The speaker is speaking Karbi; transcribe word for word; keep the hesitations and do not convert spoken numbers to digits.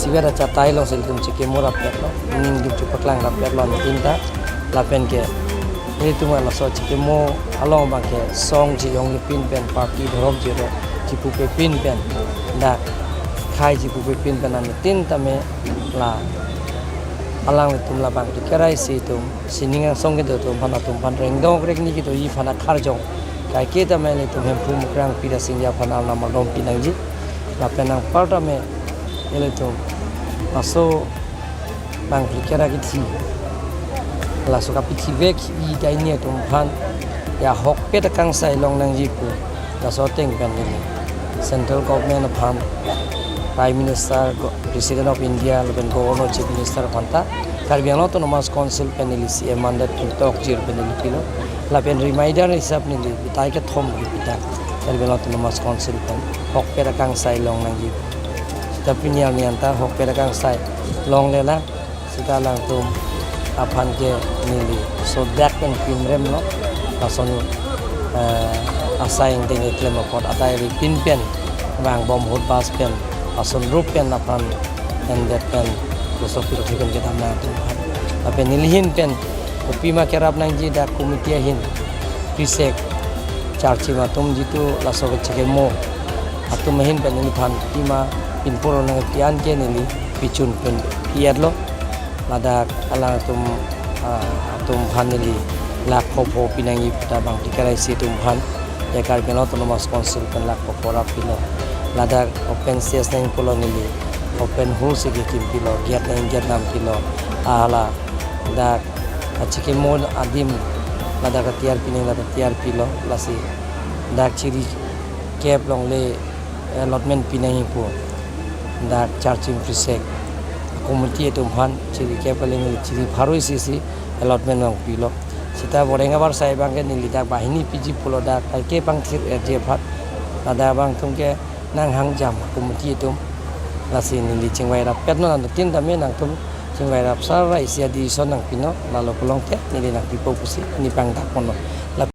Sibera chatai alongsi ilitum chikimo rapetlo, ning dum chepaklang rapetlo anuttin ta, lapen ke ilitum laso chikimo along abang ke song chijongji pin pen, party dhorom chiro chipupe pin pen, dak khei chipupe pin pen anuttin tame la alanglitum labang ke kerai si itum sining angsong kedo atum aphan, atum aphan rengdok rengni kedoji aphan akarjong kaike tame ilitum Hemphu Mukrang Pida Singja aphan arnam ardom pinangji. Lapen anparta me ilitum laso bang phlikera kithi, laso kapithi vek-i ta ini atum aphan ya ahokpet akangsai longnangji pu laso ateng pen neli Central Government aphan, Prime Minister, Go-, President of India lapen Governor, Chief Minister aphan ta Karbi Anglong Autonomous Council pen neli C M mandate pi tokjir pen neli pilo. Lapen reminder hisap neli bitai kethom kipi ta Karbi Anglong Autonomous Council pen ahokpet akangsai longnangji. Seta pini arni anta ahokpet akangsai longlelang. Seta alangtum aphan ke neli sodak pen pimremlo. Lason, eh, asai ingdeng eklem apot adai ri pin pen vangbom ahut bas pen ason rup pen aphan endet pen kosok pirthe pen kedam nangtum aphan. Lapen neli ahin pen kopima kerap nangji dak committee ahin, prisek, charchim atum jitu laso kechikimo atum ahin pen neliphan pima pinpur nangpi an ke neli pichun pen pi-etlo. Ladak alangtum, ah, atum aphan neli lakh pho pho pinangji pu ta bang phlikera isi atum aphan ya Karbi Anglong Autonomous Council pen lakh pho pho rap pilo. Ladak open session nangji pulo neli open hall si kekim pilo, gate nangji gate dam pilo. Hala dak kachikimo adim ladak katiar pi nangji ladak tiar pilo, lasi dak chiri kep longle allotment pinangji pu dak charchim prisek committee atum aphan chiri kep kali neli chiri pharo isi si allotment nangpilo. Seta boreng abar sai abang ke neli dak banghini piji pulo, dak kaike pangthir erje aphan. Ladak abang atum ke nanghang jam committee atum. Lasi neli chingvai rapetnon, anuttin tame nangtum chingvai rap sar ra isi a-decision nangpinon, lalo pulongte neli nangpipo pusi neli pangdak ponnon. La